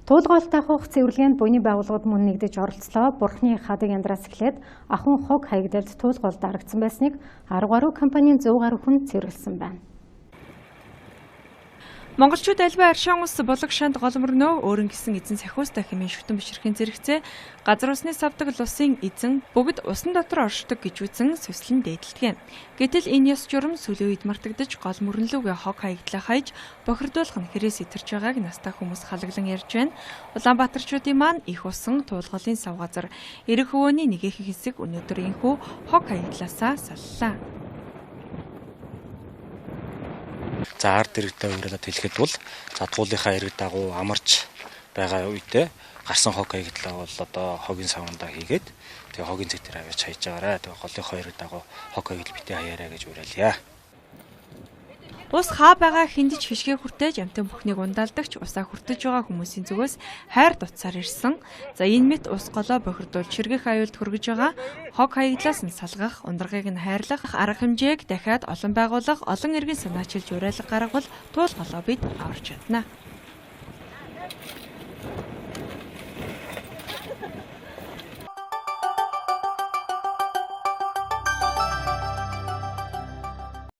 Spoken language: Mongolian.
Туулгаалт ахуйх цэвэрлэгээнд буйны байгууллагууд мөн нэгдэж оролцлоо. Бурхны хадаг яндраас эхлээд ахуйн хог хаягдалд туулгаал дарагдсан байсныг 10 гаруй компанийн 100 гаруй хүн цэвэрлсэн байна. Монголчууд альва аршаан ус булаг шанд гол мөрнөө өөрөн гисэн эзэн сахиустай хэмээн шүтэн бишрэхийн зэрэгцээ газар усны савдаг лусын эзэн бүгд усан дотор оршдог гэж үзэн сүслэн дээдэлдэг. Гэтэл энэ ёс журам сүүлийн үед мартагдаж гол мөрнлүүгээ хог хаягдлаа хайж бохирдуулах нь хэрээс итэрч байгааг настай хүмүүс халаглан ярьж байна. Улаанбаатарчуудын маань их усан туулгалын сав газар эрэг хөвөөний нэгэн хэсэг өнөөдөр энхүү хог хаягдлаасаа саллаа. За ард иргэдээ уриалаад хэлэхэд бол за туулынхаа иргэд дагуу амарч байгаа үедээ гарсан хог хаягдлаа бол одоо хогийн савндаа хийгээд тэгээ хогийн зэг дээр аваач хайж байгаарай. Тэгээ голынхоо иргэд дагуу хог хаягдал битээ хаяарай гэж уриалъя. Ус хаа байгаа хиндэж хишгээ хүртэж амтан бүхнийг ундаалдагч усаа хүртэж байгаа хүмүүсийн зүгээс хайр дутсаар ирсэн. За энэ мэт ус голоо бохирдуулж ширгэх аюулд хүргэж байгаа хог хаягдлаас нь салгах, ундрагыг нь хайрлах арга хэмжээг дахиад олон байгууллага, олон иргэн санаачилж уриалга гаргавал туул голоо бид аварч чадна.